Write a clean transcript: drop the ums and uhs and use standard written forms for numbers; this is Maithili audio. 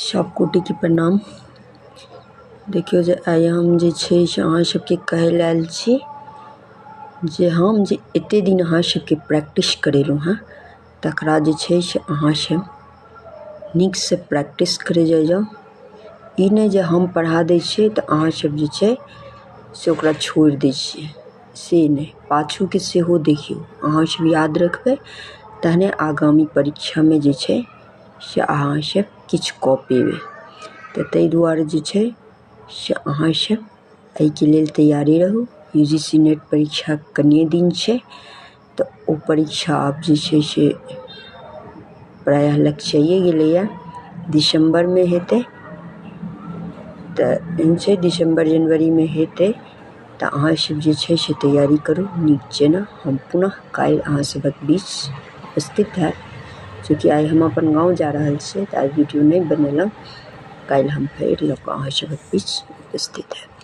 सब कोटिके प्रणाम। देखियौ जे आइ हम जे छै से अहाँ सबके कहै लए आयल छी जे हम जे एते दिन अहाँ सबके प्रैक्टिस करेलहुँ हँ तकरा जे छै से अहाँ सब नीकसँ प्रैक्टिस करै जाइ जाउ। ई नहि जे हम पढ़ा दै छियै तऽ अहाँ सब जे छै से ओकरा छोड़ि दै छियै, से नहि, पाछूके सेहो देखियौ। अहाँ सब याद रखबै तहने आगामी परीक्षामे जे छै से अहाँ सब किछु कऽ पेबै। तऽ ताहि दुआरे जे छै से अहाँ सब एहिके लेल तैयारे रहू। यू जी सी नेट परीक्षा कनिये दिन छै तऽ ओ परीक्षा आब जे छै से प्रायः लगिचाइए गेलैए, दिसम्बरमे हेतै। तऽ एहन छै दिसम्बर जनवरीमे हेतै। तऽ अहाँ सब जे छै से तैयारी करू नीक जेना। हम पुनः काल्हि अहाँ सभक बीच उपस्थित हैब। चूँकि आइ हम अपन गाँव जा रहल छियै तऽ आइ वीडियो नहि बनेलहुँ। काल्हि हम फेर लऽ कऽ अहाँ सभक बीच उपस्थित हैब।